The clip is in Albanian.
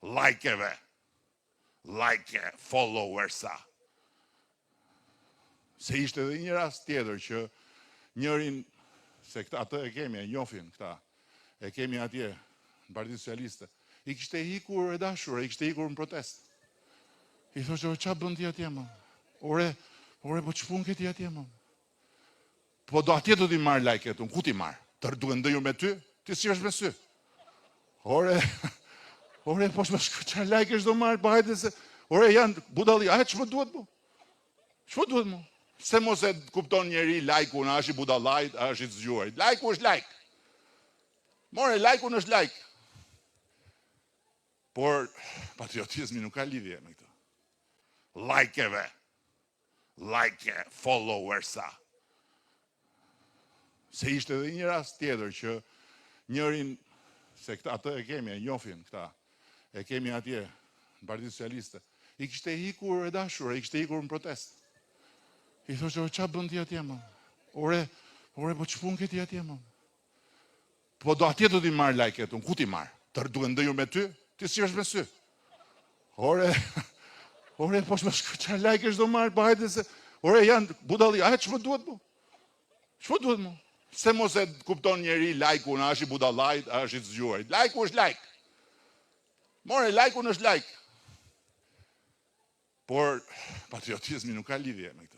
Like-eve. Like, followersa. Se ishte edhe një rast tjetër që njërin, se këta atë e kemi, e njohin këta, e kemi atje në Partinë Socialiste, i kishte ikur e dashura, i kishte ikur në protestë. I thoshte, "O ça bën ti atje më? Ore, ore, po ç'punë ke ti atje më?" Po do atje do t'i marr like-et unë, ku t'i marr? Të duke ndënjur me ty? Ti s'shihesh me sy. Ore, ore, po ç'më shkë, çfarë like-esh do marr, po hajde se, ore, janë budalli, a ç'më duhet mu? Ç'më duhet mu? Se mos e kupton njeri like-un, a është i budallait, a është i zgjuarit. Like-u është like. More, like-un është like. Por, patriotizmi nuk ka lidhje me këtë. Like-eve, like, followersa. Se ishte edhe një rast tjetër që njërin, se këta atë e kemi, e njohin këta, e kemi atje në Partinë Socialiste, i kishte ikur e dashura, i kishte ikur në protestë. I thoshte, "O ça bën ti atje më? Ore, ore, po ç'punë ke ti atje më?" Po do atje do t'i marr like-et unë, ku t'i marr? Të duke ndënjur me ty? Ti s'shihesh me sy. Ore, ore, po ç'më shkë, çfarë like-esh do marr, po hajde se, ore, janë budalli, a ç'më duhet mu? Ç'më duhet mu? Se mos e kupton njeri like-un, a është i budallait, a është i zgjuarit. Like-u është like. More, like-un është like. Por, patriotizmi nuk ka lidhje me këtë.